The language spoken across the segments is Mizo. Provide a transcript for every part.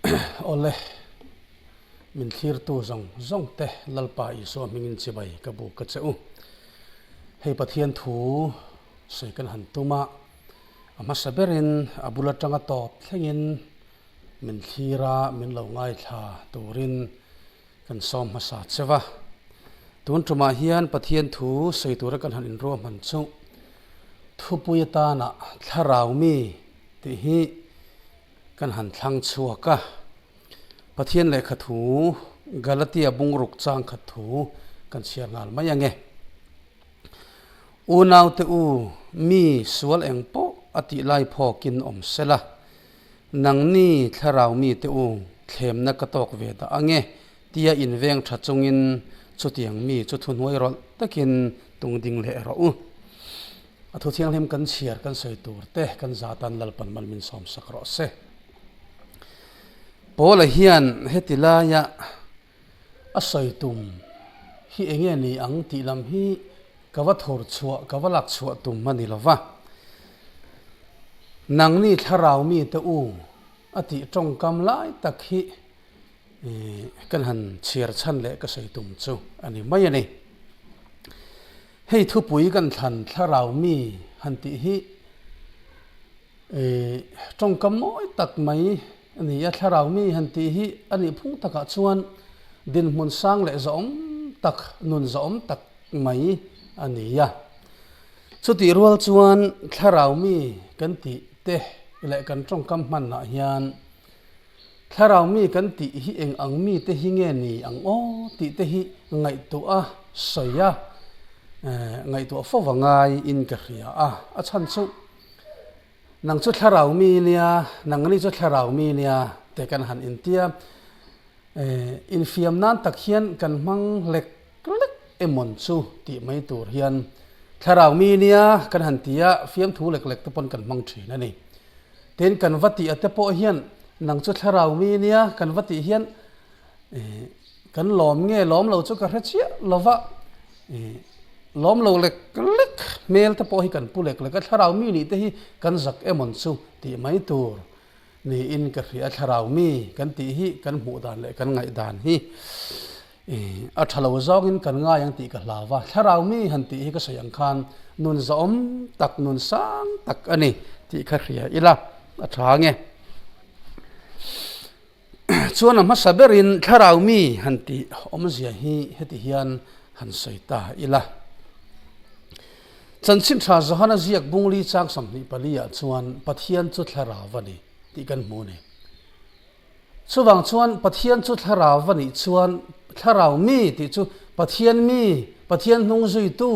Awle, min thlirtu zawng zawng te Lalpa Isua hmingin chibai ka buk ka che u. Hei Pathian thu sawi kan han tum a, a hmasa berin a bul atanga tawp thlengin min thlir a, min lo ngaithla turin kan sawm hmasa che va. Tun tumah hian Pathian thu sawi tura kan han inruahman chu thupui atana thlarau mi tih hi kan han thlang chhuak a. Pathian lehkha thu Galatia bungruk chang khat thu kan chhiar nghal mai ange. Unaute u, mi sual eng pawh a tih lai phawkin awm sela, Nangni thlarau mite u, thlemna ka tawk ve dah ange, tia inveng tha chungin chutiang mi chu thuhnuai rawlh takin tung ding leh rawh u. A thu thianghlim kan chhiar kan sawi tur te kan zatan Lalpan mal min sawm sak rawh se. Paula hian heti laia a sawi tum hi enge ni ang tih lam hi ka va thawr chhuah, ka va lak chhuah tum a ni lo va. Nangni thlarau mite u a tih tawngkam lai tak hi kan han chhiar chhan leh ka sawi tum chu a ni mai a ni. Hei thupui kan thlan thlarau mi han tih hi tawngkam mawi tak mai a ni a, thlarau mi han tih hi a nih phung takah chuan dinhmun sang leh zawhawm tak, nun zawhawm tak mai a ni a. Chutih rual chuan thlarau mi kan tih te leh kan tawngkam hmanah hian thlarau mi kan tih hi eng ang mi te hi nge ni ang aw tih te hi ngaihtuah a sawi a, ngaihtuah fo va ngai in ka hria a, a chhan chu nang chu thlarau mi nia, nangni chu thlarau mi nia te kan han intia, infiam nan tak hian kan hmang lek lek emawn chu tih mai tur hian thlarau mi nia kan han ti a, fiamthu lek lek te pawn kan hmang thin a ni. Tin, kan va tih a te pawh hian nang chu thlarau mi nia kan va tih hian kan lawm nge lawm lo chu ka hre chiah lo va, lawm lo lek lek hmel te pawh hi kan pu lek lek a, thlarau mi nih te hi kan zak emawn chu tih mai tur niin ka hria a, thlarau mi kan tih hi kan hmuh dan leh kan ngaih dan hi A tha lo zawngin kan ngai ang tih ka hlau va, thlarau mi han tih hi ka sawi ang khan nun zawhawm tak, nun sang tak a ni tih kha hria ila a tha nge. Chuan a hmasa berin thlarau mi han tih awmzia hi heti hian han sawi ta ila. Chanchin tha Johana ziak bungli chang 24 ah chuan Pathian chu thlarau a ni tih kan hmu a ni. Chuvang chuan Pathian chu thlarau va nih chuan thlarau mi tih chu Pathian mi, Pathian hnung zuitu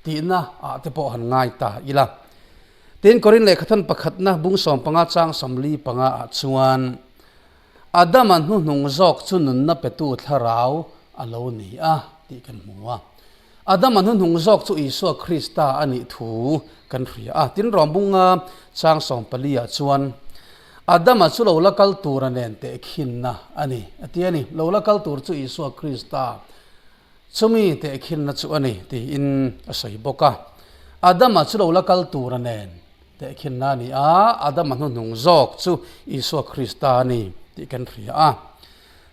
tihna ah te pawh han ngai ta ila. Tin, Korin lehkhathan pakhatna bung 15 chang 45 ah chuan Adama hnuhnung zawk chu nunna petu thlarau a lo ni a tih kan hmu a. Adama hnuhnung zawk chu Isua Krista a nih thu kan hria a. Tin, Rawmbunga chang 14 ah chuan, Adama chu lo la kal tur a nen tehkhinna a ni, a ti a ni. Lo la kal tur chu Isua Krista chumi tehkhinna chu a ni, tiin a sawi bawk a. Adama chu lo la kal tur a nen tehkhinna a ni a, Adama hnuhnung zawk chu Isua Krista a ni tih kan hria a.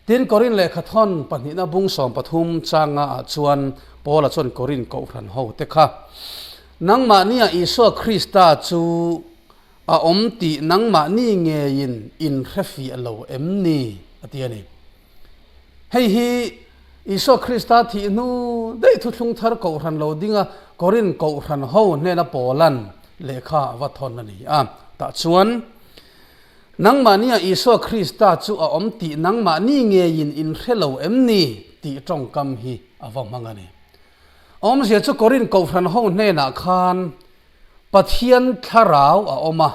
Tin, Korin lehkhathawn pahnihna bung 13 changa ah chuan Paula chuan Korin kohhran ho te kha, Nangmahnia Isua Krista chu a awm tih nangmahni ngeiin in hre fiah lo em ni? a ti a ni. Hei hi Isua Krista thih hnu daih thuthlung thar kohhran lo dinga Korin kohhran ho hnena Paula'n lehkha a va thawn a ni a. Tah chuan, Nangmahnia Isua Krista chu a awm tih nangmahni ngeiin in hre lo em ni? tih tawngkam hi a va hmang a ni. Awmzia chu Korin kohhran ho hnenah khan Pathian thlarau a awm a.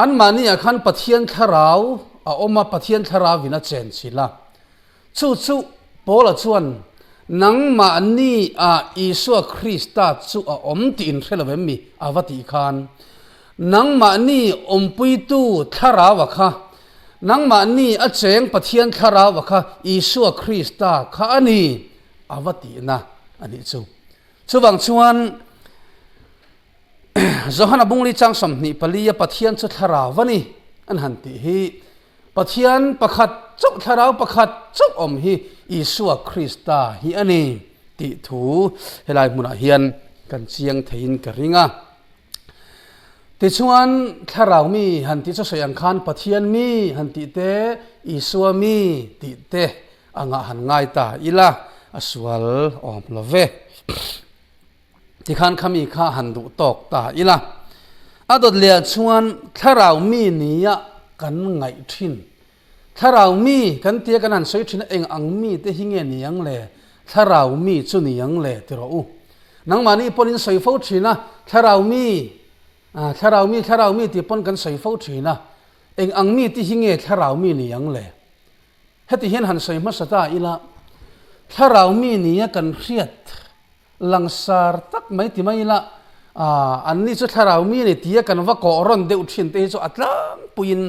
Anmahniah khan Pathian thlarau a awm a, Pathian thlarauin a chenchilh a. Chu chu Paula chuan, Nangmahni ah Isua Krista chu a awm tih in hre lo em mi? a va tih khan, Nangmahni awmpuitu thlarau a kha, nangmahni a cheng Pathian thlarau a kha Isua Krista kha a ni, a va tihna a nih chu. Chuvang chuan, Johana bungli chang 24 a Pathian chu thlarau a ni an han tih hi. Pathian pakhat chauh, Thlarau pakhat chauh awm hi Isua Krista hi a ni tih thu helai hmunah hian kan chiang theiin ka ring a. Tichuan, Thlarau mi han tih chu sawi ang khan Pathian mi han tih te, Isua mi tih te angah han ngai ta ila a sual awm lo ve. Tikhan khami kha han duh tawk ta ila. A dawt leh ah chuan thlarau mi nia kan ngaih thin. Thlarau mi kan tia kan han sawi thin a eng ang mi te hi nge niang le? Thlarau mi chu niang le ti rawh u. Nangmahni pawn in sawi fo thin a, thlarau mi, thlarau mi, thlarau mi tih pawn kan sawi fo thin a. Eng ang mi te hi nge thlarau mi niang le? Heti hian han sawi hmasa ta ila, thlarau mi nia kan hriat langsar tak mai ti mai ila, anni chu thlarau mi a ni tia kan va kawh rawn deuh thin te hi chu a tlangpuiin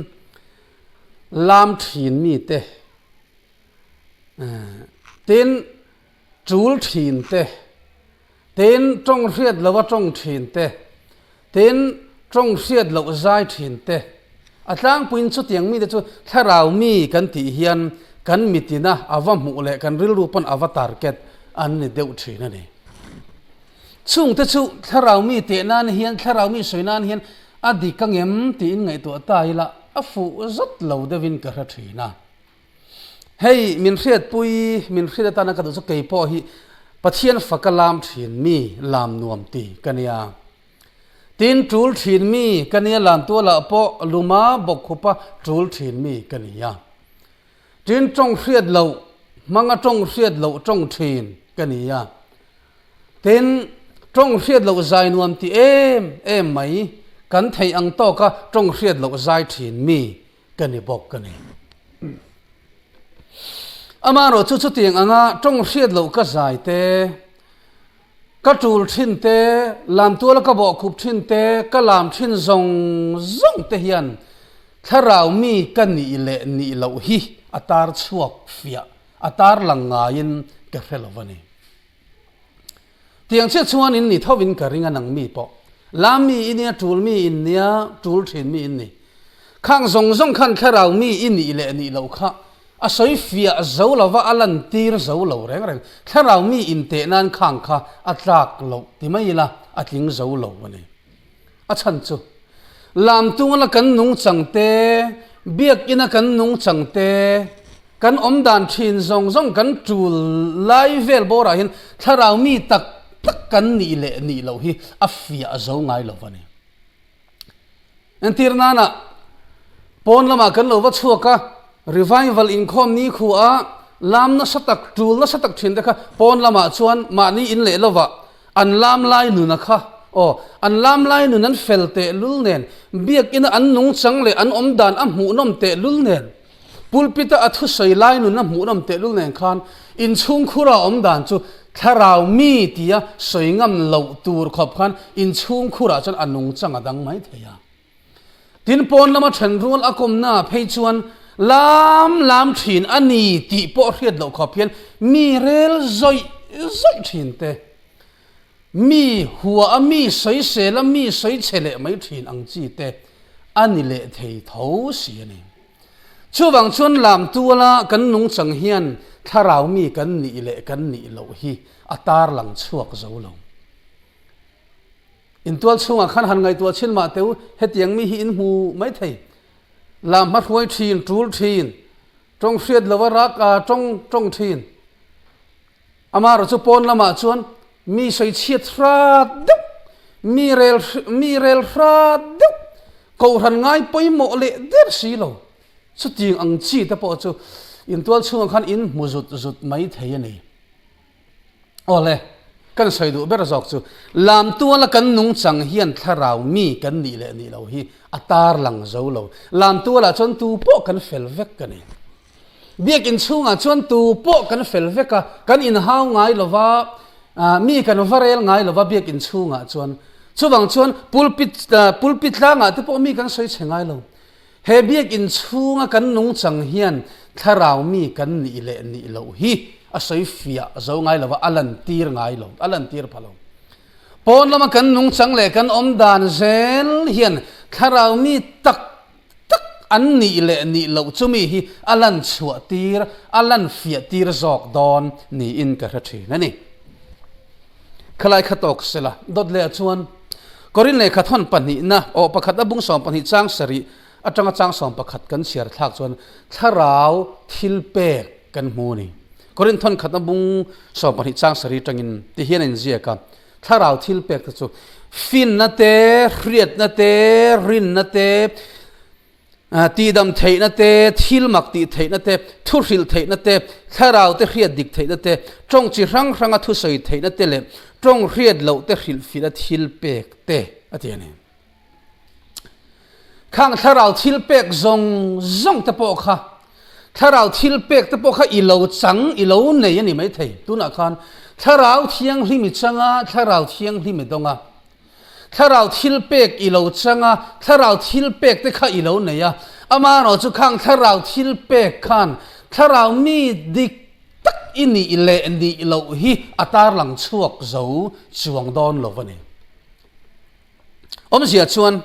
lam thin mi te, tin tul thin te, Tin, tawng hriat loh a tawng thin te, tin, tawng hriat loh zai thin te, a tlangpuiin chutiang mite chu thlarau mi kan tih hian kan mitina a va hmuh leh kan rilru pawn a va target an ni deuh thin a ni. Chungte chu thlarau mi teh nan hian, thlarau mi sawi nan hian a dik ang em tiin ngaihtuah ta ila a fuh zat lo deuhin ka hre thin a. Hei min hriatpui, min hriat atana ka duh chu kei pawh hi Pathian faka lam thin mi lam nuam ti ka nia. Tin tul thin mi ka nia lam tualah pawh luma bawkkhupa tul thin mi ka nia. Tin tawng hriat loh, hmanga tawng hriat loh tawng thin ka nia. Tin tawng hriat loh zai nuam ti em em mai kan theih ang tawka tawng hriat loh zai thin mi ka ni bawk ka ni. Amaherawh chu chutiang anga tawng hriat loh ka zai te, ka tul thin te, lamtuala ka bawhkhup thin te, ka lam thin zawng zawng te hian thlarau mi ka nih leh nih loh hi a tar chhuak fiah, a tar lang ngaiin ka hre lo a ni. Tiang chiah chuan in ni tho in ka ring a nang mi pawh. Lam mi i nia, tul mi in nia, tul thin mi in ni. Khang zawng zawng khan thlarau mi i nih leh nih loh kha a sawi fiah zo lo va, a lan tir zo lo reng reng. Thlarau mi in teh nan khang kha a tlak loh ti mai ila a tling zo lo a ni. A chhan chu lamtungala kan nungchang te, biakina kan nungchang te, kan awm dan thin zawng zawng kan tul lai vel bawrah hian thlarau mi tak tak kan nih leh nih loh hi a fiah zo ngai lo a ni. Entir nana pawn lamah kan lo va chhuak a, revival inkhawm ni khuaa lam nasa tak, tul nasa tak thin te kha pawn lamah chuan mahni in leh lovah An lam lai nuna kha aw, an lam lai nun an fel tehlul nen, biakina an nungchang leh an awm dan a hmuhnawm tehlul nen, pulpit-a a thusawi lai nun a hmuhnawm tehlul nen khan inchhungkhura awm dan chu thlarau mi tia sawi ngam loh tur khawp khan inchhungkhurah chuan a nungchang a dang mai thei a. Tin, pawn lama then rual a kawmna phei chuan lam lam thin a ni tih pawh hriat loh khawp hian mi rel zawih zawih thin te, mi hua a mi sawisel a mi sawi chhe leh mai thin ang chi te a ni leh thei tho si a ni. Chuvang chuan lam tuala kan nungchang hian thlarau mi kan nih leh kan nih loh hi a tarlang chhuak zo lo. Intual chhungah khan han ngaihtuah chin mah teu, hetiang mi hi in hmu mai thei. Lam hma hruai thin, tul thin, tawng hriat lova rak a tawng tawng thin. Amaherawh chu pawn lamah chuan mi sawi chhiat hrat deuh, mi rel mi rel hrat deuh, kohhran ngai pawimawh leh der si lo. Chutiang ang chi te pawh chu intual chhungah khan in hmu zut zut mai thei a ni. Awle, kan sawi duh ber zawk chu Lamtuala kan nungchang hian thlarau mi kan nih leh nih lo hi a tarlang zo lo. Lamtualah chuan tu pawh kan fel vek ka ni. Biakinn chhungah chuan tu pawh kan fel vek a, kan inhau ngai lo va, mi kan va rel ngai lo va biakinn chhungah chuan. Chuvang chuan pulpit pulpit tlangah te pawh mi kan sawi chhe ngai lo. He biakinn chhunga kan nungchang hian thlarau mi kan nih leh nih loh hi a sawi fiah zo ngai lo va, a lantir ngai lo, a lantir pha lo. Pawn lama kan nungchang leh kan awm dan zel hian thlarau mi tak tak an nih leh nih loh chumi hi a lan chhuah tir, a lan fiah tir zawk dawn niin ka hre thin a ni. Khalai kha tawk sela, dawt leh ah chuan Korin lehkha thawn pahnihna aw pakhat a bung 12 chang sarih atanga chang 11 kan chhiar thlak chuan thlarau thil pek kan hmu a ni. Korin thawn khatna bung 12 chang sarih atangin ti hian a inziak a, thlarau thil pek te chu finna te, hriatna te, rinna te, Tihdam theihna te, thil mak tih theihna te, thu hrilh theihna te, thlarau te hriat dik theihna te, tawng chi hrang hranga thusawi theihna te leh tawng hriat loh te hrilhfilh a thil pek te a ti a ni. Khang thlarau thil pek zawng zawng te pawh kha thlarau thil pek te pawh kha i lo chang i lo nei a ni maithei. Tunah khan thlarau thianghlim i chang a, thlarau thianghlim i dawng a. Thlarau thil pek i lo chang a, thlarau thil pek te kha i lo nei a, amaherawh chu khang thlarau thil pek khan thlarau mi dik tak i nih leh nih loh hi a tarlang chhuak zo chuang dawn lo a ni. Awmzia chuan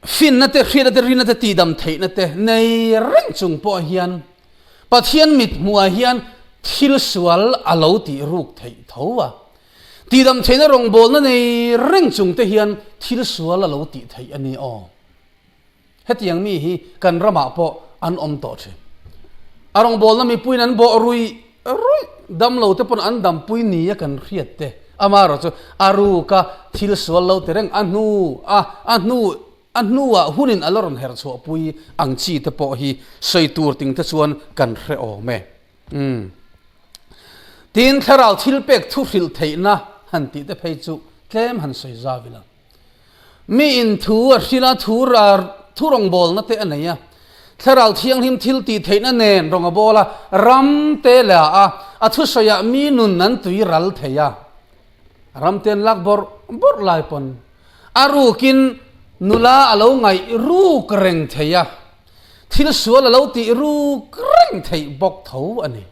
finna te, hriatna te, rinna te, tihdam theihna te nei reng chung pawh hian Pathian mithmuhah hian thil sual a lo tih ruk theih tho a. Tihdam theihna rawngbawlna nei reng chung te hian thil sual a lo tih theih a ni aw. Hetiang mi hi kan ramah pawh an awm tawh thin. A rawngbawlna mipuiin an bawh ruih ruih, damlo te pawn an dampui ni a kan hriat te. Amaherawh chu a ruka thil sual lo ti reng a hnu a a hnu a hnuah hunin a la rawn herh chhuahpui ang chi te pawh hi sawi tur ting te chuan kan hre awm e. Umm. Tin, thlarau thil pek thu hrilh theihna han tih te phei chu tlem han sawi zau ila. Mi in thu a hrilh a, thu ra, thu rawngbawlna te a nei a. Thlarau thianghlim thil tih theihna nen rawn a bawl a, ram te leh a, a thusawiah mi nun an tui ral thei a. Ram te an lak bawrh bawrh lai pawn a rukin nula a lo ngaih ruk reng thei a. Thil sual a lo tih ruk reng theih bawk tho a ni.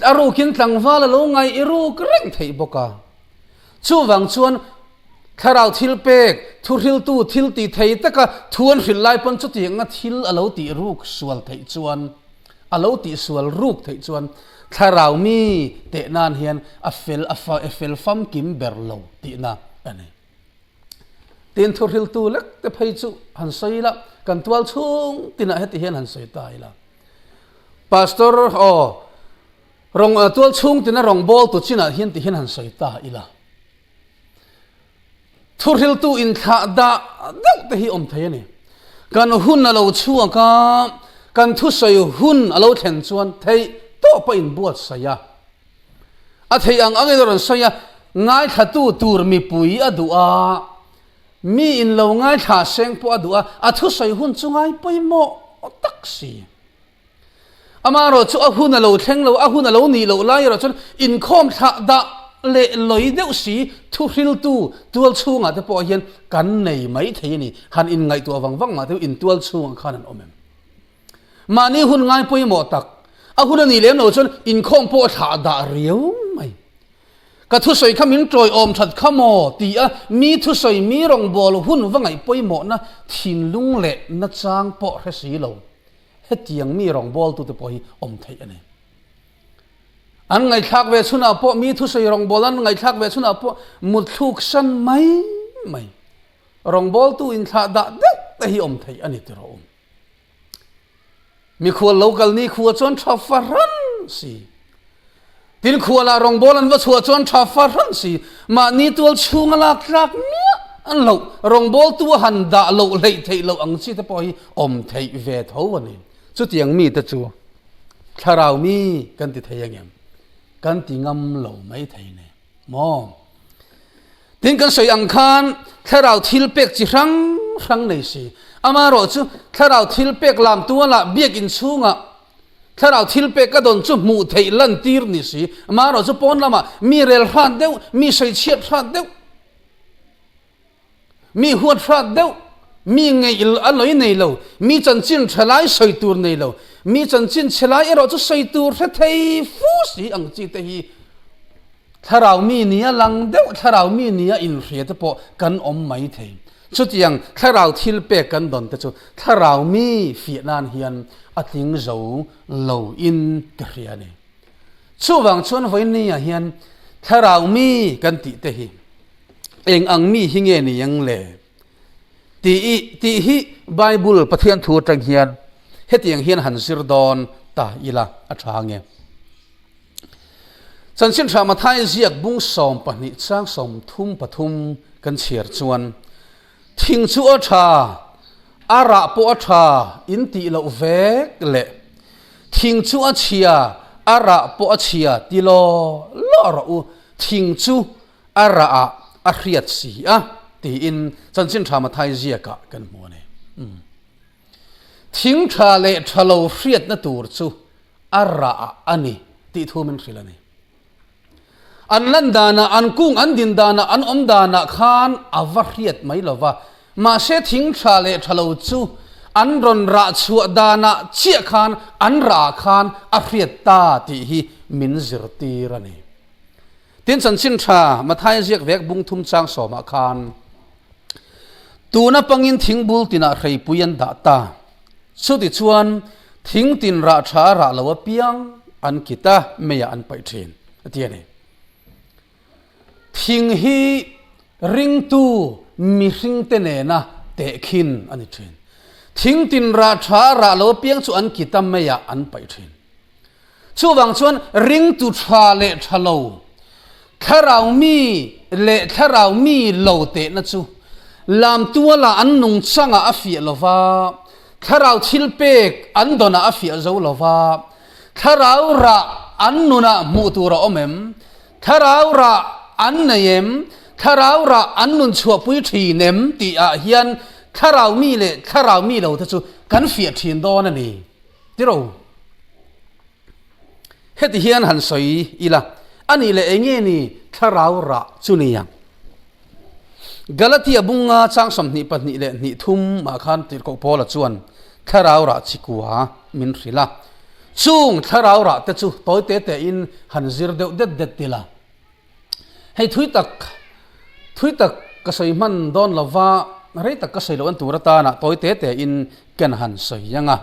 A rukin tlangval a lo ngaih ruk reng theih bawk a. Chuvang chuan thlarau thil pek, thuhriltu thil tih thei taka thu an hrilh lai pawn chutianga thil a lo tih ruk sual theih chuan, a lo tih sual ruk theih chuan thlarau mi teh nan hian a fel a fel famkim ber lo tihna a ni. Tin thuhriltu lek te phei chu han sawi ila, kan tual chhung tinah heti hian han sawi ta ila. Pastor aw rawng tual chhung tina rawng bawl tu chinah hian ti hian han sawi ta ila. Thuhriltu inthlah dah deuh te hi awm thei a ni. Kan hun a lo chhuak a, kan thusawi hun a lo thlen chuan theih tawp a inbuatsaih a. A theih ang angin a rawn sawi a, ngaithlatu tur mipui a duh a, mi in lo ngaithla seng pawh a duh a, a thusawi hun chu ngai pawimawh tak si. Amaherawh chu a hun a lo thleng lo, a hun a lo nih loh lai erawh chuan inkhawm thlah dah leh lawi deuh si thuhriltu tual chhungah te pawh hian kan nei mai thei a ni. Han inngaihtuah vang vang mah te in tual chhungah khan an awm em? Mahni hun ngai pawimawh tak, a hun a nih lem lo chuan inkhawm pawh a thlah dah riau mai. Ka thusawi kha min tawiawm that kha maw ti a mi thusawi mi rawngbâwl hun va ngaih pawimawhna thinlung leh nachang pawh hre si lo. Hetiang mi rawngbâwltute pawh hi awm theih a ni. An ngaihthlak ve chhunah pawh mi thusawi rawngbâwl an ngaihthlak ve chhunah pawh mutthluk san mai mai. Rawngbâwltu inthlah dah deuh te hi awm theih a ni tiraw um. Mikhual lo kal ni khua chuan tha fahran si. Tin khualah rawngbâwl an va chhuah chuan tha fahran si. Mahni tual chhunga lak tlak miah an loh, rawngbâwltu a han dah loh hleih theih loh ang chi te pawh hi awm theih ve tho a ni. Chutiang mite chu thlarau mi kan ti thei angem? Kan ti ngam lo mai thei ne maw? Tin kan sawi ang khan thlarau thil pek chi hrang hrang nei si. Amaherawh chu thlarau thil pek lam tualah biakinn chhungah thlarau thil pek a dawn chu hmuh theih lantir ni si. Amaherawh chu pawn lamah mi rel hrat deuh, mi sawi chhiat hrat deuh, mi huat hrat deuh, mi ngeih a lawi nei lo, mi chanchin tha lai sawi tur nei lo, mi chanchin chhe lai erawh chu sawi tur hre thei fu si ang chi te hi Thlarau mi nia lang deuh, thlarau mi nia inhria te pawh kan awm mai thei. Chutiang thlarau thil pek kan dawn te chu thlarau mi fiah nan hian a tling zo lo in ka hria a ni. Chuvang chuan vawiin ah hian thlarau mi kan tih te hi eng ang mi hi nge ni ang le? Tih i tih hi Bible Pathian thu atang hian hetiang hian han zir dawn ta ila a tha nge. Chanchin Tha Mathai ziak bung 12 chang 33 kan chhiar chuan thing chu a tha, a rah pawh a tha in tih loh vek leh thing chu a chhia, a rah pawh a chhia ti law law rawh u, thing chu a rah ah a hriat si a tiin Chanchin Tha Mathai ziakah kan hmu a ni. Thing tha leh tha lo hriatna tur chu a rah ah a ni tih thu min hrilh a ni. An lan danah, an kung an din danah, an awm danah khan a va hriat mai lo va, mahse thing tha leh tha lo chu an rawn rah chhuah danah chiah khan an rah ah khan a hriat ta tih hi min zirtir a ni. Tin chanchin tha Matthai ziak vek bung thum chang sawmah khan tuna pangin thingbul tinah hreipui an dah ta. Chutichuan thing tin rah tha a rah lo apiang an kit a, meiah an paih thin a ti a ni. Thing hi ringtu mihringte nena tehkhin a ni thin. Thing tin rah tha a rah lo apiang chu an kit a, meiah an paih thin. Chuvang chuan ringtu tha leh tha lo, thlarau mi leh thlarau mi lo tehna chu lamtualah an nungchangah a fiah lo va, thlarau thil pek an dawnah a fiah zo lo va, thlarau rah an nunah hmuh tur a awm em? Thlarau rah an nei em? Thlarau rah an nun chhuahpui thin em? Tihah hian thlarau mi leh thlarau mi lo te chu kan fiah thin dawn a ni. Tiro. Heti hian han sawi ila, a nih leh eng nge ni thlarau rah chu ni ang? Galatia bunga chang 22 leh hnih thum ah khan Tirhkoh Paula chuan thlarau rah chikua min hrilh a. Chung thlarau rah te chu tawi te te in han zir deuh det det tila. Hei thui tak thui tak ka sawi hman dawn lova rei tak ka sawi loh an tur atana tawi te te in ken han sawi ang a.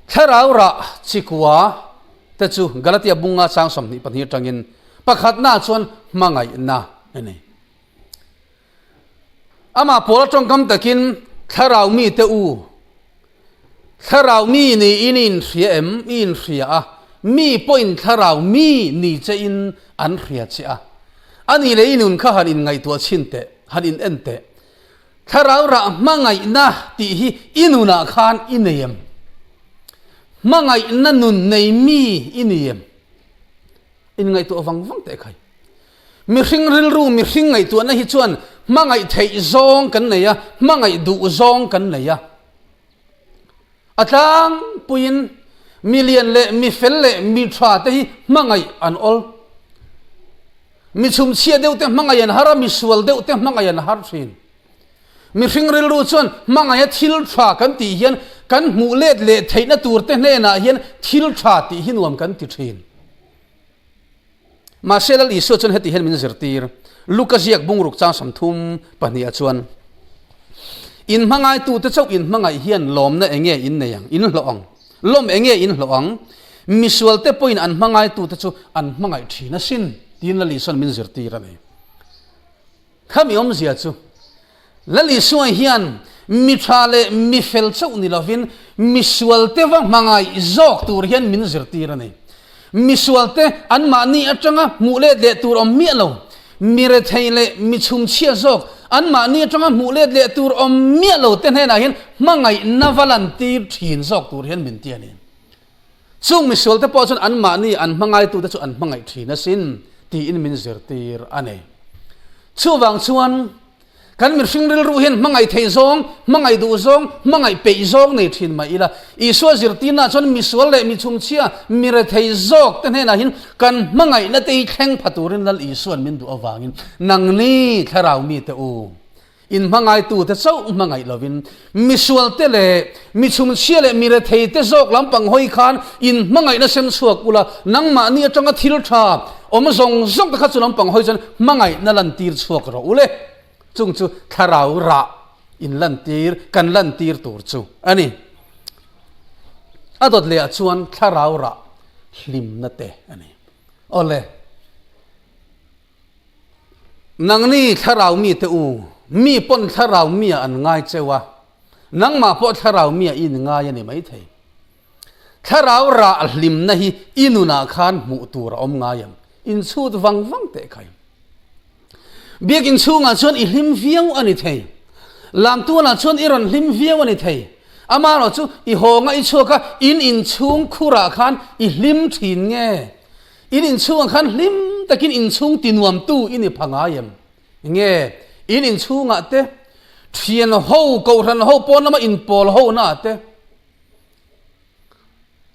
Thlarau rah chikua te chu Galatia bunga chang 22 atangin pakhatna chuan hmangaihna a ni. Amah pawl atawngkam takin thlarau mi te u Thlarau mi ni in in hria em? I in hria a, mi pawhin thlarau mi ni che in an hria che a. A nih leh i nun kha han in ngaihtuah chhin teh, han in en teh. Thlarau rah hmangaihna tih hi i nunah khan i nei em? Hmangaihna nun nei mi i ni em? In ngaihtuah vang vang teh khai. Mihring rilru, mihring ngaihtuahna hi chuan hmangaih theih zawng kan nei a, hmangaih duh zawng kan nei a. A tlangpuiin mi lian leh mi fel leh mi tha te hi hmangaih an awl. Mi chhumchhia deuh te hmangaih an har a, mi sual deuh te hmangaih an har thin. Mihring rilru chuan hmangaiha thil tha kan tih hian kan hmuh let leh theihna tur te hnenah hian thil tha tih hi nuam kan ti thin. Mahse Lal Isua chuan heti hian min zirtir, Luka ziak bungruk chang 32 ah chuan, In hmangaitute chauh in hmangaih hian lawmna enge in nei ang, in hlawh ang? Lawm enge in hlawh ang? Misualte pawhin an hmangaitute chu an hmangaih thin asin, tiin Lal Isua'n min zirtir a ni. Khami awmzia chu, Lal Isua hian mi tha leh mi fel chauh ni lovin misualte va hmangaih zawk tur hian min zirtir a ni. Misualte anmahni atanga hmuh let leh tur awm miah lo, mi rethei leh mi chhumchhia zawk anmahni atanga hmuh let leh tur awm miah lo te hnenah hian hmangaihna va lantir thin zawk tur hian min ti a ni. Chung misualte pawh chuan anmahni an hmangaitute chu an hmangaih thin asin tiin min zirtir a ni. Chuvang chuan kan mihring rilru hian hmangaih theih zawng, hmangaih duh zawng, hmangaih peih zawng nei thin mah ila, Isua zirtirnaah chuan misual leh mi chhumchhia, mi rethei zawk te hnenah hian kan hmangaihna te hi thleng pha turin Lal Isua'n min duh avangin nangni thlarau mite u, In hmangaitute chauh hmangaih lovin, misualte leh mi chhumchhia leh mi retheite zawk lampang hawi khan in hmangaihna sem chhuak ula, nangmahni atanga thil tha awm zawng zawng te kha chu lampang hawi chuan hmangaihna lantir chhuak rawh u le. Chung chu thlarau rah. in lantir, kan lantir tur chu a ni. A dawt lehah chuan thlarau rah hlimna te a ni. Awle. Nangni thlarau mite u, mi pawn thlarau mia an ngai cheu a, nangmah pawh thlarau mia i inngai a ni maithei. Thlarau rah hlimna hi i nunah khan hmuh tur a awm ngai em? Inchhut vang vang teh khai. Biakinn chhungah chuan i hlim viau a ni thei. Lamtuanah chuan i rawn hlim viau a ni thei. Amaherawh chu i hawnga i chhuak a, in inchhung khurah khan i hlim thin nge? In inchhungah khan hlim takin inchhung tinuamtu i ni pha ngai em? Nge, in inchhungah te, thian ho, kohhran ho pawn lama inpawl hona te,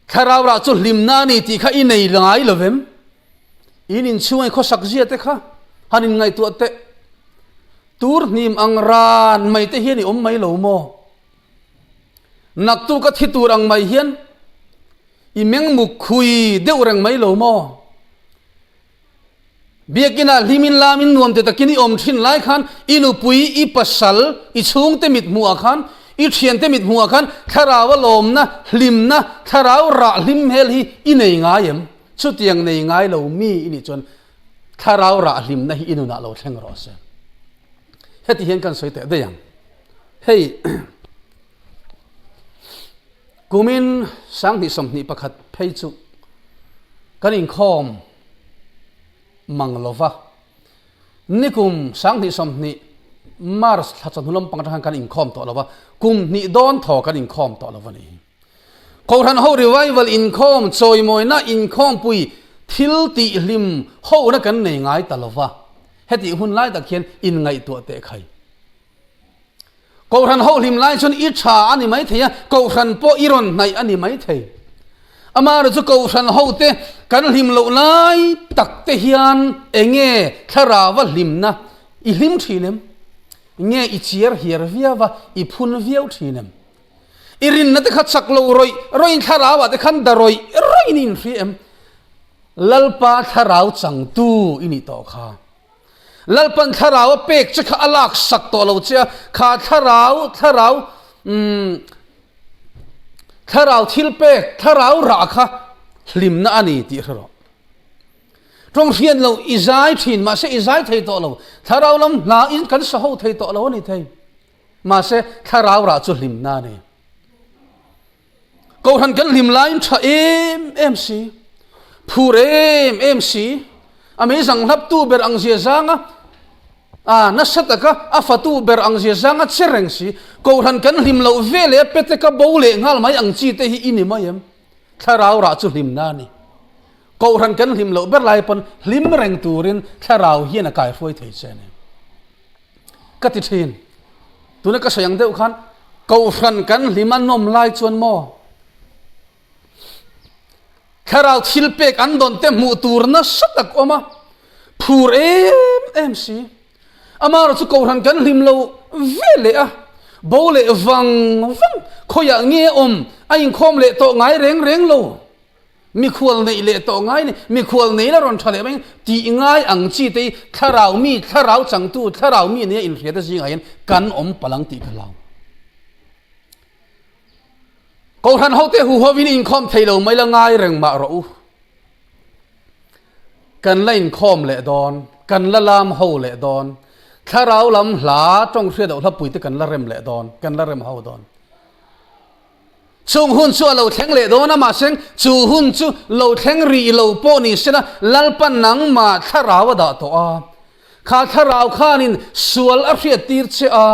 Thlarau rah chu hlimna a ni tih kha i nei ngai lo vem? In inchhunga i khawsak zia te kha han inngaihtuah teh. Tur hnim ang ran mai te hian i awm mai lo maw? Naktuk a thi tur ang mai hian i meng muk khui deuh reng mai lo maw? Biakinah hlimin lamin nuam te takin i awm thin lai khan i nupui, i pasal, i chhungte mit hmuhah khan, i thiante mit hmuhah khan thlarau a lawmna, hlimna, thlarau rah hlim hmel hi i nei ngai em? Chutiang nei ngai lo mi i nih chuan thlarau rah hlimna hi i nunah lo thleng rawh se. Heti hian kan sawi teh daih ang. Hei kumin 2021 phei chu kan inkhawm mang lo va. Nikum 2020 March thla chawhnu lampang atang khan kan inkhawm tawh lo va, kum hnih dawn thaw kan inkhawm tawh lo va ni. Kohhran ho revival inkhawm, chawimawina inkhawmpui thil tihhlim hona kan nei ngai ta lo va. Hetih hun lai tak hian inngaihtuah teh khai. Kohhran ho hlim lai chuan i tha a ni mai thei a, kohhran pawh i rawn hnaih a ni mai thei. Amaherawh chu kohhran ho te kan hlim loh lai tak te hian enge thlarau a hlimna i hlim thin em? Nge i chiar hiar viau a, i phun viau thin em? I rinna te kha chak lo rawih rawih in thlarau ah te khan da rawih rawih in i inhria em? Lalpa thlarau changtu i nih tawh kha. Lalpan thlarau a pek che kha a lak sak tawh lo che a, kha thlarau, thlarau, umm, thlarau thil pek, thlarau rah kha hlimna a ni tih hre rawh. Tawng hriat lo i zai thin, mahse i zai thei tawh lo, thlarau lam hna in kan sa ho thei tawh lo a ni thei. Mahse thlarau rah chu hlimna a ni. Kohhran kan hlim laiin tha em em si, phur em em si, a mei zang hlaptu ber ang zia zanga, a nasa taka a fatu ber ang zia zanga che reng si, Kohhran kan hlim loh ve leh peteka bo leh nghal mai ang chi te hi i ni mai em? Thlarau rah chu hlimna a ni. Kohhran kan hlim loh ber lai pawn hlim reng turin thlarau hian a kaihruai thei che a ni. Ka ti thin. Tuna ka sawi ang deuh khan Kohhran kan hlim a nawm lai chuan maw thlarau thil pek an dawn te hmuh tur nasa tak awm a, phur em em si. Amaherawh chu Kohhran kan hlim lo ve leh a, bo leh vang vang khawiah nge awm a inkhawm leh tawh ngai reng reng lo. Mikhual neih leh tawh ngai ni, mikhual nei la rawn tha leh mai tih ngai ang chi te hi thlarau mi, thlarau changtu, thlarau mi nia inhriat a zingah hian kan awm palh ang tih ka hlau. Kohhran hote huhovin inkhawm thei lo mai la ngai reng mah rawh u. Kan la inkhawm leh dawn, kan la lam ho leh dawn, thlarau lam hla tawng hriat loh hlapui te kan la rem leh dawn, kan la rem ho dawn. Chung hun chu a lo thleng leh dawn a, mahse chu hun chu lo thleng rih lo pawh ni sela Lalpa nangmah thlarau a dah tawh a. Kha thlarau khanin sual a hriattir che a,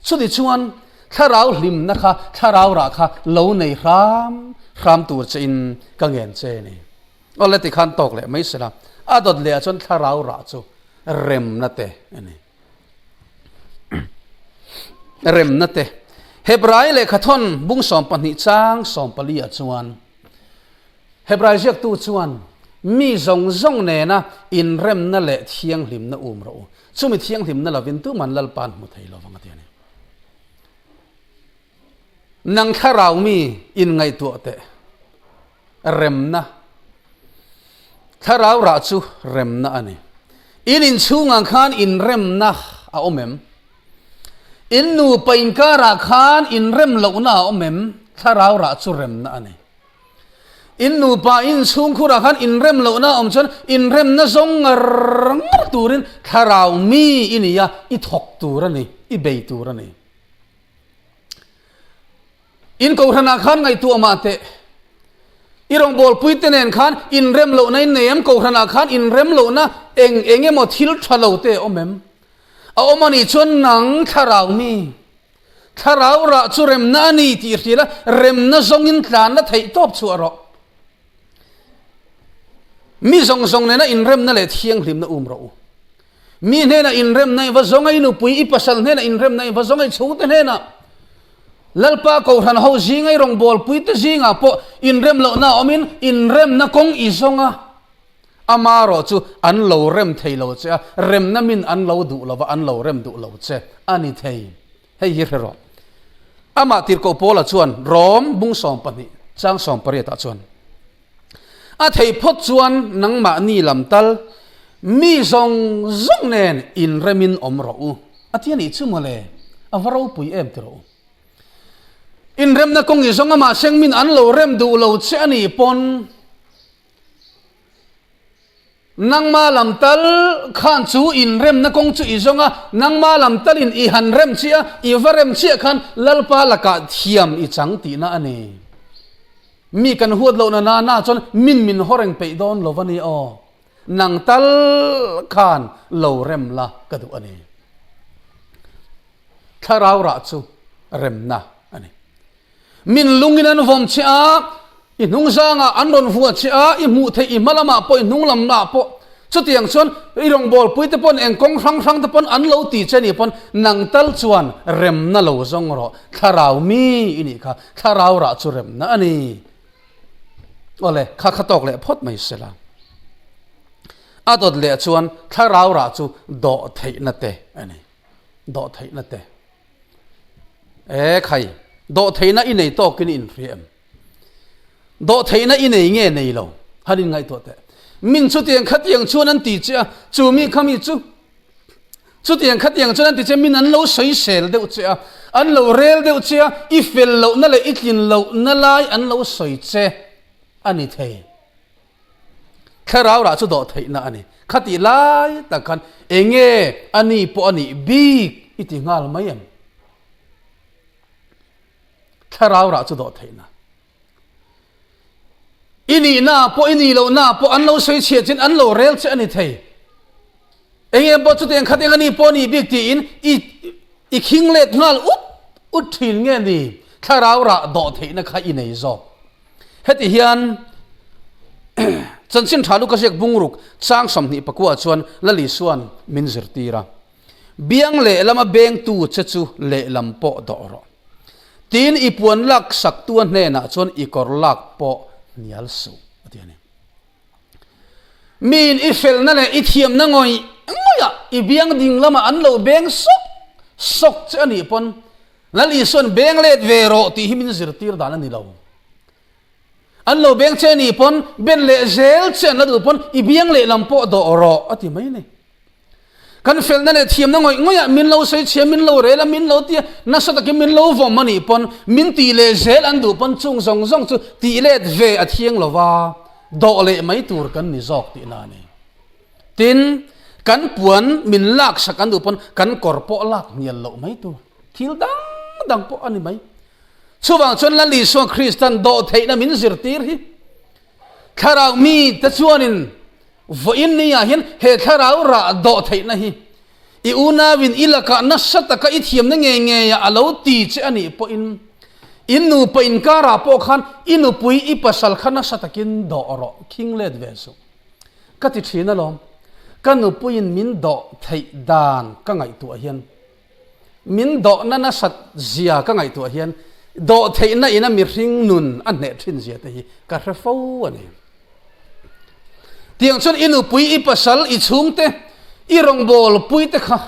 chuti chuan thlarau hlimna kha, thlarau rah kha lo nei hram hram tur chein ka ngen che a ni. Awle tikhan tawk leh mai sela, a dawt lehah chuan thlarau rah chu remna te a ni. Remna te. Hebrai lehkhathawn bung 12 chang 14 ah chuan Hebrai ziaktu chuan mi zawng zawng nena inremna leh thianghlimna um rawh u. Chumi thianghlimna lovin tuman Lalpa'n hmu thei lovang a ti a ni. Nang thlarau mi inngaihtuah teh. Remna. Thlarau rah chu remna a ni. In inchhungah khan inremna a awm em? In nupa inkarah khan inrem lohna a awm em? Thlarau rah chu remna a ni. In nupa in chhungkhurah khan inrem lohna a awm chuan inremna zawng ngar ngar turin thlarau mi i ni a, i thawk tur a ni, i bei tur a ni. In kohhranah khan ngaihtuah mah teh. I rawngbawlpui te nen khan inrem lohna in nei em? Kohhranah khan inrem lohna eng eng emaw thil tha lo te a awm em? A awm a nih chuan nang thlarau mi, thlarau rah chu remna a ni tih hrilh a, remna zawngin tlanna theih tawp chhuah rawh. Mi zawng zawng nena inremna leh thianghlimna um rawh u. Mi hnenah inremna i va zawng a, i nupui, i pasal hnenah inremna i va zawng a, i chhungte hnenah Lalpa Kohhran ho zinga i rawngbawlpuite zingah pawh inrem lohna a awmin inremna kawng i zawng a, amarawh chu an lo rem thei lo che a, remna min an lo duh lo va, an lo rem duh lo che a ni thei. Hei hi hre rawh. Amah Tirhkoh Paula chuan Rom bung 12 chang 18 ah chuan, A thei phawt chuan nangmahni lam tal mi zawng zawng nen inremin awm rawh u. A ti a nih chu mawle, a va ropui em ti rawh u. Inremna kawng i zawng a mahse min an lo rem duh lo che a nih pawn nangma lam tal khan chu inremna kawng chu i zawng a, nangma lam talin i han rem chiah a, i va rem chiah khan Lalpa lakah thiam i chang tihna a ni. Mi kan huat lohna na na chuan min min haw reng peih dawn lo a ni aw. Nang tal khan lo rem la ka duh a ni. Thlarau rah chu remna a ni. Min lungin an vawm che a, i hnung zangah an rawn vuah che a, i hmuh theih i hma lamah pawh i hnung lamah pawh chutiang chuan i rawngbawlpui te pawn eng kawng hrang hrang te pawn an lo ti che ni pawn nang tal chuan remna lo zawng rawh. Thlarau mi i nih kha. Thlarau rah chu remna a ni. Awle, kha kha tawk leh phawt mai sela. A dawt leh chuan thlarau rah chu dawh theihna te a ni. Dawh theihna te. E khai, dawh theihna i nei tawkin i inhria em? Dawh theihna i nei nge nei lo? Han inngaihtuah teh. Min chutiang khatiang chuan an ti che a, chu mi kha mi chu Chutiang khatiang chuan an ti che, min an lo sawisel deuh che a, an lo rel deuh che a, i fel lohna leh i tlin lohna lai an lo sawi che a ni thei. Thlarau rah chu dawh theihna a ni. Khatih lai tak khan enge a ni pawh a nih bik i ti nghal mai em? Thlarau rah chu dawh theihna. I nihna pawh i nih lohna pawh an lo sawi chhiah chin an lo rel che a ni thei. Eng eng pawh chutiang khat eng a ni pawh a nih bik tiin i i khing let nghal ut ut thin nge ni thlarau rah dawh theihna kha i nei zawk. Heti hian chanchin tha lu ka ziak bungruk chang 24 chuan Lali Suan min zirtir a. Biang lehlam a bengtu che chu lehlam pawh dawh rawh. Tin, i puan lak saktu a hnenah chuan i kawr lak pawh hnial suh, a ti a ni. Miin i felna leh i thiamna ngawih ngawihah i biang ding lamah an lo beng sawk sawk che a nih pawn Lal Isua'n beng let ve rawh tih hi min zirtir dan a ni lo. An lo beng che a nih pawn ben leh zel che an la duh pawn i biang lehlam pawh dawh rawh a ti mai a ni. Kan felna leh thiamna ngawih ngawihah min lo sawi chhia, min lo rel a, min lo ti a, nasa takin min lo vawm a nih pawn min tih leh zel an duh pawn chung zawng zawng chu tih let ve a thiang lo va, dawh leh mai tur kan ni zawk tihna a ni. Tin, kan puan min laksak an duh pawn kan kawr pawh lak hnial loh mai tur, thil dang dang pawh a ni mai. Chuvang chuan Lal Isua Kristan dawh theihna min zirtir hi Thlarau mite chuanin vawiin ni ah hian he thlarau rah dawh theihna hi i unauin i lakah nasa taka i thiamna ngei ngeiah a lo ti che a nih pawhin in nupa inkarah pawh khan i nupui i pasal kha nasa takin dawh rawh khing let ve suh. Ka ti thin alawm, ka nupuiin min dawh theih dan ka ngaihtuah hian Min dawhna nasat zia ka ngaihtuah hian dawh theihna ina mihring nun a hneh thin zia te hi ka hre fo a ni. Tiang chuan i nupui, i pasal, i chhungte, i rawngbawlpui te kha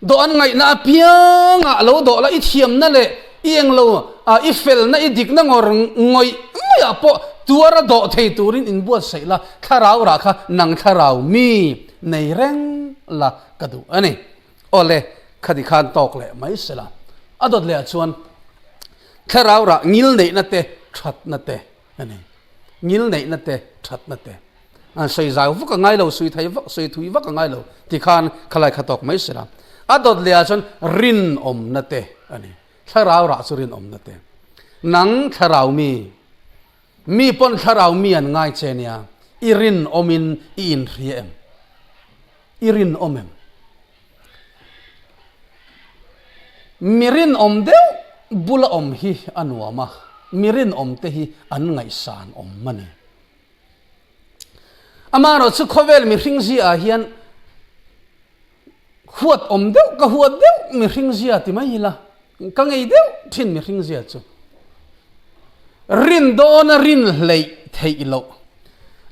dawh an ngaihna apiangah lo dawh la, i thiamna leh i englo, i felna, i dikna ngawr ngawih ngawihah pawh tuara dawh thei turin inbuatsaih la, thlarau rah kha nang thlarau mi nei reng la ka duh a ni. Awle. Khati khan tawk leh mai sela. A dawt leh ah chuan thlarau rah ngil neihna te thatna te a ni. Ngil neihna te thatna te. An sawi zau vak a ngai lo, sawi thei vak, sawi thui vak a ngai lo ti khan khalai kha tawk mai sela. A dawt leh ah chuan rinawmna te a ni. Thlarau rah chu rinawmna te. Nang thlarau mi, mi pawn thlarau mi an ngai che nia, i rinawmin i inhria em? I rinawm em? Mi rinawm deuh bula awm hi a nuam a, mi rinawm te hi an ngaihsan awm a ni. Amaherawh chu khawvel mihring ziaah hian huat awm deuh ka huat deuh mihring zia ti mai ila, ka ngei deuh thin mihring zia chu. Rin dawna rin hleih theih loh,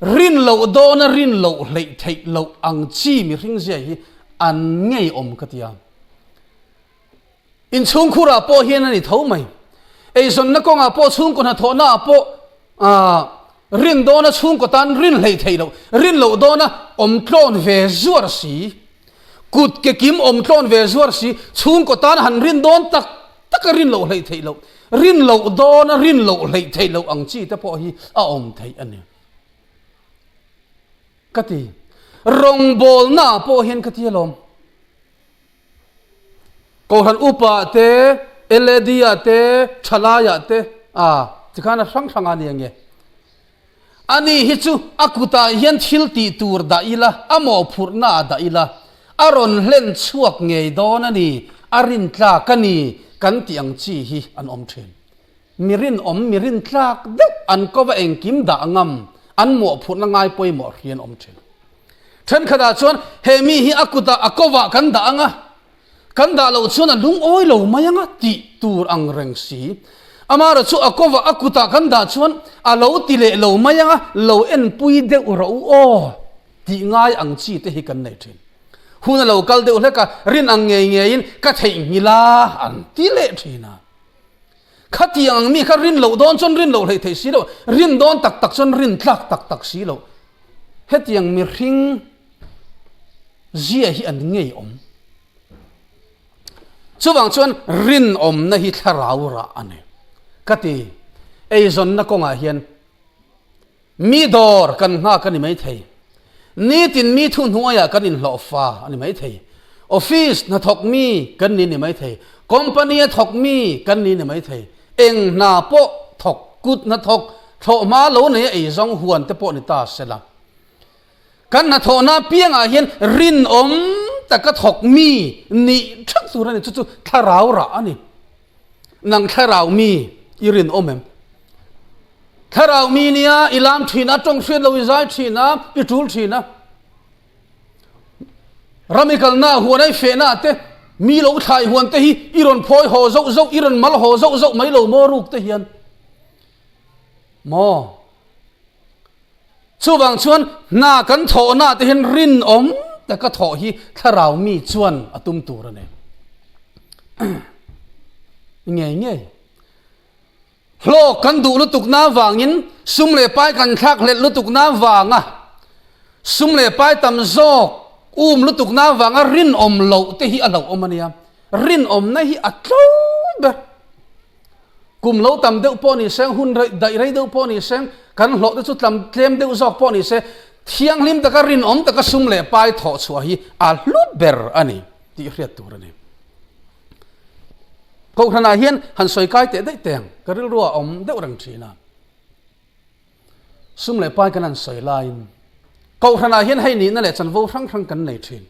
rin loh dawna rin loh hleih theih loh ang chi mihring zia hi an ngei awm ka ti a. Inchhungkhurah pawh hian a ni tho mai. Eizawnna kawngah pawh chhungkaw hnathawhnaah pawh rin dawna chhungkaw tan rin hleih theih loh, rin loh dawna awm tlawn ve zuar si, kut ke kim awm tlawn ve zuar si, chhungkaw tan han rin dawn tak taka rin loh hleih theih loh, rin loh dawna rin loh hleih theih loh ang chi te pawh hi a awm theih a ni. Ka ti. Rawngbawlnaah pawh hian ka ti alawm. Kohhran upa te, LAD ah te, thalai ah te, a tikhan a hrang hrang a ni ange. Ani hi chu a kutah hian thil tih tur dah ila, a mawhphurhna ah dah ila, a rawn hlen chhuak ngei dawn a ni, a rintlak a ni kan tih ang chi hi an awm thin. Mi rinawm, mi rintlak deuh an kova engkim dah ngam, an mawhphurhna ngai pawimawh hri an awm thin. Thenkhatah chuan he mi hi a kutah a kovah kan dah ang a, kan dah loh chuan a lungawi lo mai ang a tih tur ang reng si. Amaherawh chu a kovah a kutah kan dah chuan a lo ti leh lo mai ang a, lo enpui deuh rawh u aw tih ngai ang chi te hi kan nei thin. Hun a lo kal deuh hlek a, rin ang ngei ngeiin ka theihnghilh a an ti leh thin a. Khatiang ang mi kha rin loh dawn chuan rin loh hleih theih si loh, rin dawn tak tak chuan rin tlak tak tak si loh. Hetiang mihring zia hi an ngei awm. Chuvang chuan rinawmna hi thlarau rah a ni. Ka ti, eizawnna kawngah hian Mi dawr kan nghak a ni maithei. Nitin mi thuhnuaiah kan inhlawh fa a ni maithei. Office hnathawk mi kan ni ni maithei. Company a thawk mi kan ni ni maithei. Eng hna pawh thawk, kut hnathawk, thlawhhma lo nei a eizawng huan te pawh ni ta sela. Kan hnathawhna piangah hian rinawm taka thawk mi nih theuh tur a ni. Chu chu thlarau rah a ni. Nang thlarau mi i rinawm em? Thlarau mi nia i lam thin a, tawng hriat lo i zai thin a, i tul thin a. Ram i kalna huan a i fehna te, mi lo thlai huan te hi i rawn phawi haw zauh zauh, i rawn mal haw zauh zauh mai lo maw ruk te hian. Maw? Chuvang chuan hna kan thawhna te hian rinawm taka thawh hi thlarau mi chuan a tum tur a ni. Ngei ngei. Hlawk kan duh lutukna avangin sum leh pai kan thlak hlelh lutukna avanga sum leh pai tam zawk um lutukna avanga rinawm loh te hi a hlauhawm a nia. Rinawmna hi a tlo ber. Kum lo tam deuh pawh ni se, hun rei daih rei deuh pawh ni se, kan hlawh te chu tlam tlem deuh zawk pawh ni se, thianghlim taka rinawm taka sum leh pai thawh chhuah hi a hlu ber a ni tih hriat tur a ni. Kohhranah hian han sawi kai teh daih teng ka rilru a awm deuh reng thin a. Sum leh pai kan han sawi laiin Kohhranah hian hei nihna leh chanvo hrang hrang kan nei thin.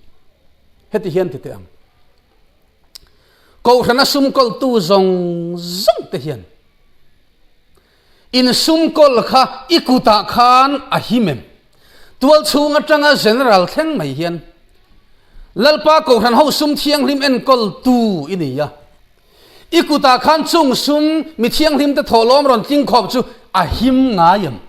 Heti hian ti teh ang. Kohhrana sum kawltu zawng zawng te hian in sum kawl kha i kutah khan a him em? Tual chhung atanga General thleng mai hian Lalpa Kohhran ho sum thianghlim enkawltu i ni a. I kutah khan chung sum mi thianghlim te thawhlawm rawn tling khawp chu a him ngai em?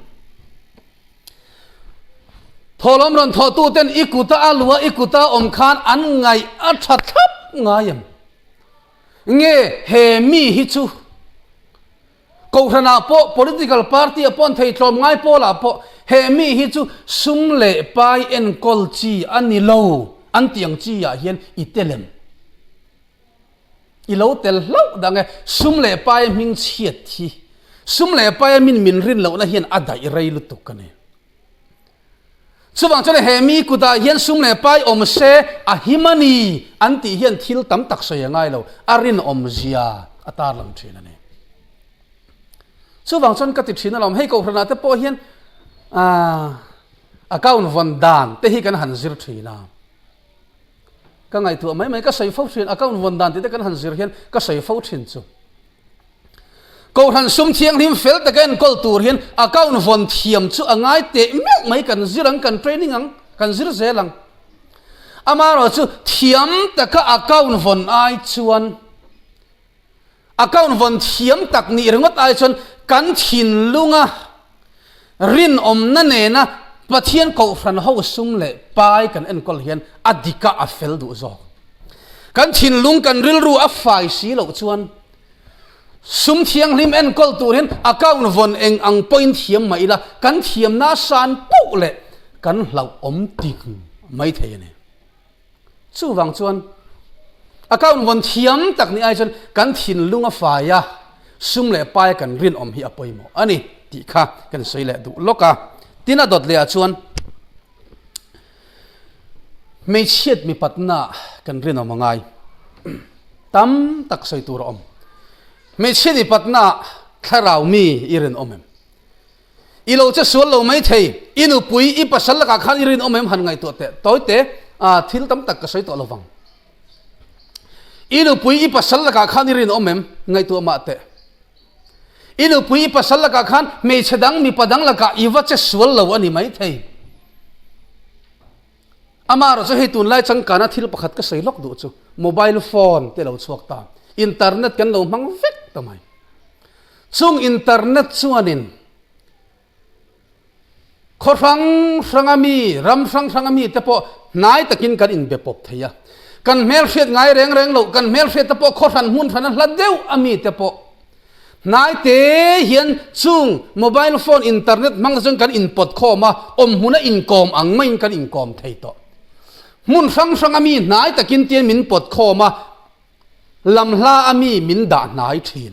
Thawhlawm rawn thawhtu ten i kuta a lua i kuta awm khan an ngaih a tha thlap ngai em? Nge he mi hi chu Kohhranah pawh political party ah pawh an thei tlawm ngai pawlah pawh he mi hi chu sum leh pai enkawl chi a ni lo an tih ang chi ah hian i tel em? I lo tel hlauh dang e, sum leh pai hming chhiat hi, sum leh pai min min rin lohna hian a daih rei lutuk a ni. Chuvang chuan he mi kutah hian sum leh pai awm se a him a ni an tih hian thil tam tak sawi a ngai lo, a rinawm zia a tarlang thin a ni. Chuvang chuan ka ti thin alawm, hei Kohhranah te pawh hian account vawn dan te hi kan han zir thin a. Ka ngaihtuah mai mai, ka sawi fo thin, account vawn dan tih te kan han zir hian ka sawi fo thin chu. Kohhran sum thianghlim fel taka enkawl tur hian account vawn thiam chu a ngai teh meuh mai, kan zir ang, kan training ang, kan zir zel ang. Amaherawhchu thiam taka account vawn ai chuan Account vawn thiam tak nih ringawt ai chuan kan thinlunga rinawmna nena Pathian Kohhran ho sum leh pai kan enkawl hian a dika a fel duh zawk. Kan thinlung kan rilru a fai si loh chuan sum thianghlim enkawl tur hian account vawn eng ang pawhin thiam mah ila kan thiamna a san poh leh kan hlauhawm ting mai thei a ni. Chuvang chuan account vawn thiam tak ni ai chuan kan thinlung a fai a, sum leh pai kan rinawm hi a pawimawh a ni tih kha kan sawi leh duh lawk a. Tin a dawt leh ah chuan hmeichhiat mipatna kan rinawm a ngai tam tak sawi tur a awm. Hmeichhiat mipatna thlarau mi i rinawm em? I lo che sual lo mai thei, i nupui, i pasal lakah khan i rinawm em han ngaihtuah teh tawi te, ah thil tam tak ka sawi tawh lo vang. I nupui, i pasal lakah khan i rinawm em ngaihtuah mah teh. I nupui, i pasal lakah khan hmeichhe dang, mipa dang lakah i va che sual lo a ni mai thei. Amaherawh chu hei tunlai changkana thil pakhat ka sawi lawk duh chu mobile phone te lo chhuak ta, internet kan lo hmang vek ta mai. Chung internet chuanin khaw hrang hranga mi, ram hrang hranga mi te pawh hnai takin kan inbe pawp thei a. Kan hmelhriat ngai reng reng loh, kan hmelhriat te pawh khaw hran hmun hrana hla deuh a mi te pawh hnai te hian chung mobile phone internet hmang chuan kan inpawt khawm a, awm hmuna inkawm ang maiin kan inkawm thei tawh. Hmun hrang hranga mi hnai takin tian min pawt khawm a, Lam hla a mi min dah hnai thin.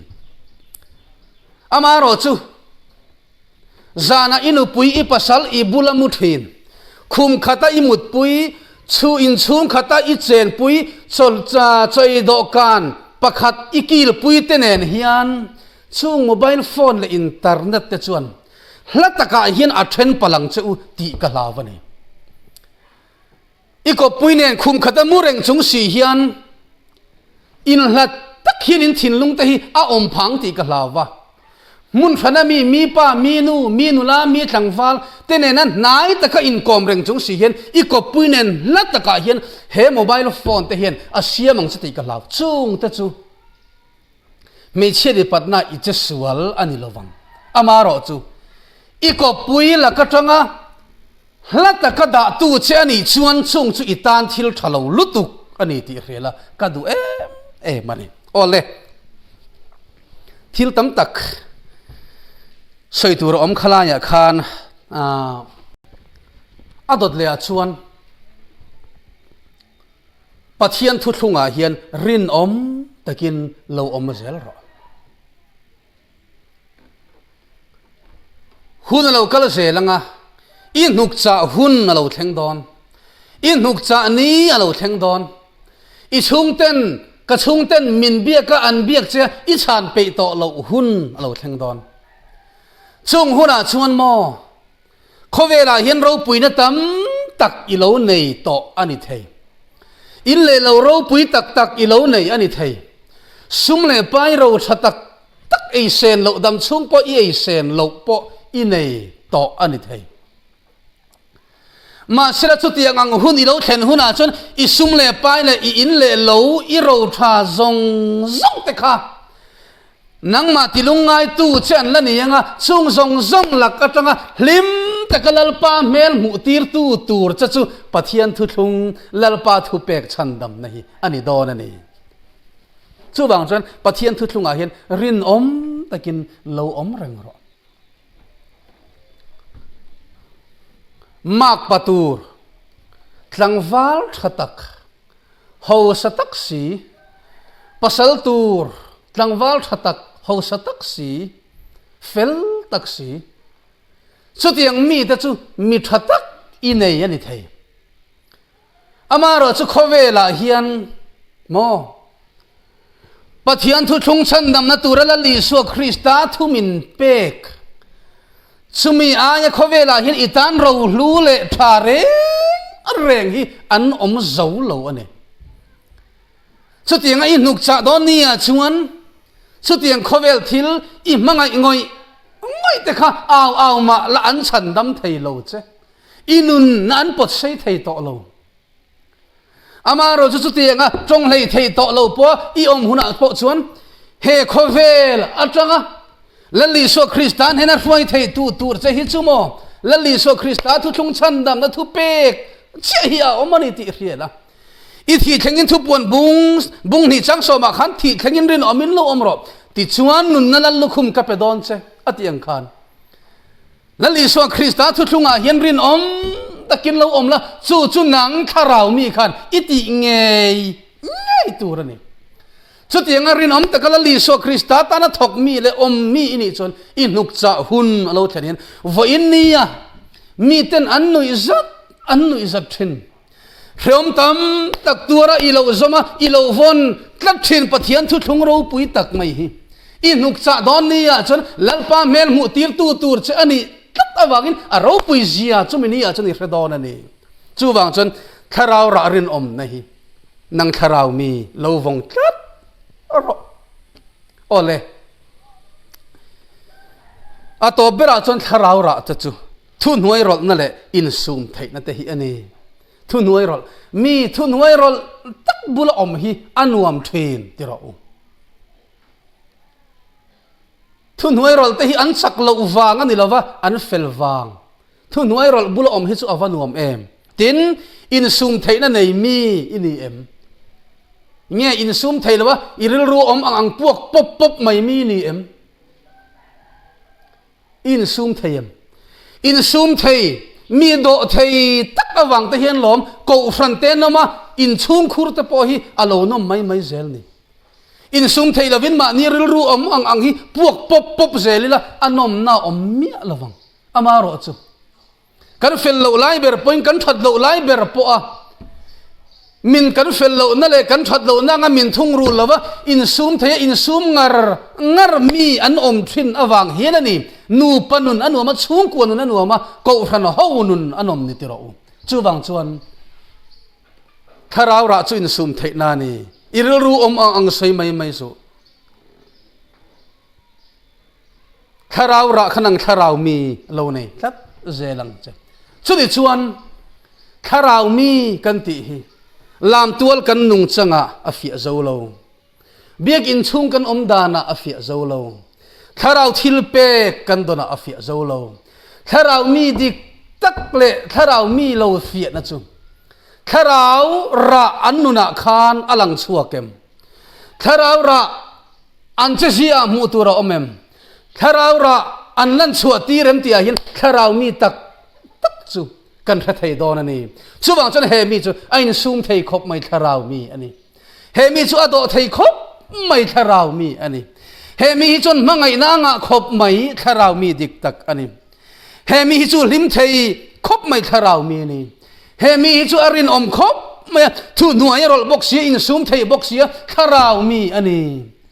Amaherawh chu, zanah i nupui i pasal i bula mu thin, khum khata i mutpui, chhu inchhung khata i chenpui, chawi dawhkan pakhat i kilpui te nen hian chung mobile phone leh internet te chuan hla takah hian a then palang che u tih ka hlau a ni. I kawppui nen khum khat a mu reng chung si hian inhlat tak hian in thinlung te hi a awm phang tih ka hlau va. Hmun hrana mi, mi pa, mi nu, mi nula, mi tlangval te nena hnai taka inkawm reng chung si hian i kawppui nen hla takah hian he mobile phone te hian a siam ang che tih ka hlau. Chung te chu hmeichhia dipatna i che sual a ni lovang. Amaherawh chu i kawppui lak atanga Hla taka dahtu che a nih chuan chung chu i tan thil tha lo lutuk a ni tih hrial a, ka duh em em a ni. Aw le, thil tam tak sawi tur a awm kha laiah khan a dawt lehah chuan Pathian thuthlungah hian rinawm takin lo awm zel rawh. Hun a lo kal zel ang a, i hnuk chah hun a lo thleng dawn. I hnuk chah ni a lo thleng dawn. I chhungten, ka chhungten min biak a, an biak che a, i chhan peih tawh loh hun a lo thleng dawn. Chung hunah chuan maw, khawvelah hian ropuina tam tak i lo nei tawh a ni thei. In leh lo ropui tak tak i lo nei a ni thei. Sum leh pai ro tha tak tak ei sen loh dam chhung pawh i ei sen loh pawh i nei tawh a ni thei. Mahsela chutiang ang hun i lo thlen hunah chuan i sum leh pai leh i in leh lo i ro tha zawng zawng te kha nangmah tilung ngaitu che an la ni ang a, chung zawng zawng lak atanga hlim taka Lalpa hmel hmuh tirtu tur che chu Pathian thuthlung Lalpa thupek chhandamna hi a ni dawn a ni. Chuvang chuan Pathian thuthlungah hian rinawm takin lo awm reng rawh. Mark pa tur tlangval tha tak, hausa tak si, Pasal tur tlangval tha tak, hausa tak si, fel tak si, chutiang mite chu mi tha tak i nei a ni thei. Amaherawhchu khawvelah hian maw Pathian thuthlung chhandamna tura Lal Isua Krista thu min pek, chumi aia khawvelah hian i tan rohlu leh tha reng reng hi an awm zo lo a ni. Chutianga i hnuk chah dawn nia chuan chutiang khawvel thil i hmangaih ngawih ngawih te kha au au mah la an chhandam thei lo che. I nun an pawt sei thei tawh lo. Amaherawhchu chutianga tawng hlei thei tawh lo pawh i awm hunah pawh chuan he khawvel atanga Lal Isua Krista hnena hruai theitu tur che hi chu maw Lal Isua Krista thuthlung chhandamna thupek chiah hi a awm a ni tih hriat a. I thih thlengin thupuan bung bung hnih chang sawmah khan thih thlengin rinawmin lo awm rawh tichuan nunna lal lukhum ka pe dawn che a tih ang khan Lal Isua Krista thuthlungah hian rinawm takin lo awm la, chu chu nang thlarau mi khan i tih ngei ngei tur a ni. Chutianga rinawm taka Lal Isua Krista tana thawk mi leh awm mi i nih chuan i hnuk chah hun a lo thlen hian vawiin nia miten an nuih zat an nuih zat thin. Hreawm tam tak tuara i lo zawm a, i lo vawn tlat thin Pathian thuthlung ropui tak mai hi. I hnuk chah dawn ni ah chuan Lalpa hmel hmuh tirtu tur che a nih tlat avangin a ropui zia chumi ni ah chuan i hre dawn a ni. Chuvang chuan thlarau rah rinawmna hi nang thlarau mi lo vawng tlat rawh. Awle. A tawp berah chuan thlarau rah te chu Thuhnuai rawlhna leh insum theihna te hi a ni. Thuhnuai rawlh, Mi thuhnuai rawlh tak bula awm hi a nuam thin ti rawh u. Thuhnuai rawlh te hi an chak loh vang a ni lova, an fel vang. Thuhnuai rawlh bula awm hi chu a va nuam em. Tin, insum theihna nei mi i ni em? Nge insum thei lova i rilru awm ang ang puak pawp pawp mai mi i ni em? Insum thei em? Insum thei, mi dawh thei tak avang te hian lawm kohhran te nawm a, inchhungkhur te pawh hi a lo nawm mai mai zel ni. Insum thei lovin mahni rilru awm ang ang hi puak pawp pawp zel ila a nawmna a awm miah lovang. Amaherawhchu. Kan fel loh lai ber pawhin kan that loh lai ber pawh a min kan fel lohna leh kan that lohna anga min thungrul lova insum thei a insum ngar ngar mi an awm thin avang hian a ni. Nupa nun a nuam a, chhungkua nun a nuam a, kohhran ho nun a nawm ni ti rawh u. Chuvang chuan thlarau rah chu insum theihna a ni. I rilru awm ang ang sawi mai mai suh. Thlarau rah kha nang thlarau mi lo nei tlat zel ang che. Chutih chuan thlarau mi kan tih hi lamtual kan nung changah a fiah zo lo. Biakinn chhung kan awm danah a fiah zo lo. Thlarau thil pek kan dawnah a fiah zo lo. Thlarau mi dik tak leh thlarau mi lo fiahna chu thlarau rah an nunah khan a lang chhuak em? Thlarau rah An che zia hmuh tur a awm em? Thlarau rah an lan chhuah tir em tih ah hian thlarau mi tak tak chu kan hre thei dawn a ni. Chuvang chuan he mi chu a insum thei khawp mai thlarau mi a ni. He mi chu a dawh thei khawp mai thlarau mi a ni. He mi hi chuan hmangaihna a ngah khawp mai thlarau mi dik tak a ni. He mi hi chu hlim thei khawp mai thlarau mi a ni. He mi hi chu a rinawm khawp mai a, thuhnuai a rawlh bawk sia, insum thei bawk sia, thlarau mi a ni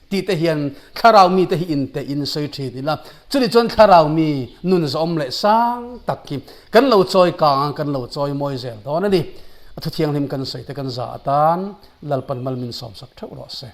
tih te hian thlarau mi te hi inteh in sawi thin ila. Chutih chuan thlarau mi nun zawm leh sang tak hi kan lo chawi kang a, kan lo chawi mawi zel dawn a ni. A thuthianghlim kan sawi te kan za atan Lalpan mal min sawmsak theuh rawh se.